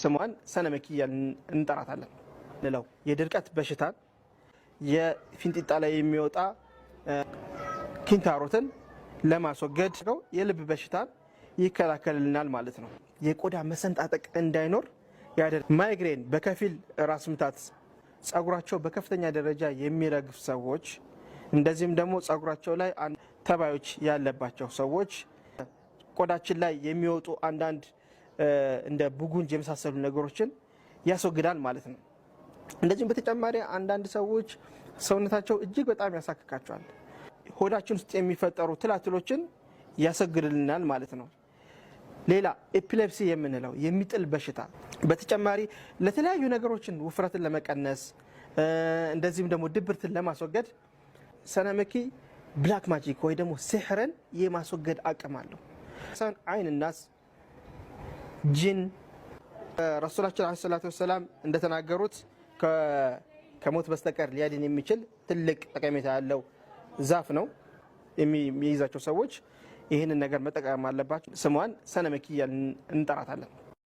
ስሟን ሰነመኪ እያልን እንጠራታለን። ንለው የድርቀት በሽታን፣ የፊንጢጣ ላይ የሚወጣ ኪንታሮትን ለማስወገድ፣ የልብ በሽታን ይከላከልልናል ማለት ነው። የቆዳ መሰንጣጠቅ እንዳይኖር ያደርግ። ማይግሬን፣ በከፊል ራስ ምታት፣ ጸጉራቸው በከፍተኛ ደረጃ የሚረግፍ ሰዎች፣ እንደዚህም ደግሞ ጸጉራቸው ላይ ተባዮች ያለባቸው ሰዎች፣ ቆዳችን ላይ የሚወጡ አንዳንድ እንደ ብጉንጅ የመሳሰሉ ነገሮችን ያስወግዳል ማለት ነው። እንደዚሁም በተጨማሪ አንዳንድ ሰዎች ሰውነታቸው እጅግ በጣም ያሳክካቸዋል። ሆዳችን ውስጥ የሚፈጠሩ ትላትሎችን ያስወግድልናል ማለት ነው። ሌላ epilepsy የምንለው የሚጥል በሽታ፣ በተጨማሪ ለተለያዩ ነገሮችን ውፍረትን ለመቀነስ፣ እንደዚሁም ደግሞ ድብርትን ለማስወገድ ሰነመኪ black magic ወይ ደግሞ ሲሕርን የማስወገድ አቅም አለው። አይን ናስ፣ ጂን፣ ረሱላችን ዓለይሂ ሰላቱ ወሰላም እንደተናገሩት ከሞት በስተቀር ሊያድን የሚችል ትልቅ ጠቀሜታ ያለው ዛፍ ነው። የሚይዛቸው ሰዎች ይህንን ነገር መጠቀም አለባቸው። ስሟን ሰነመኪ እያልን እንጠራታለን።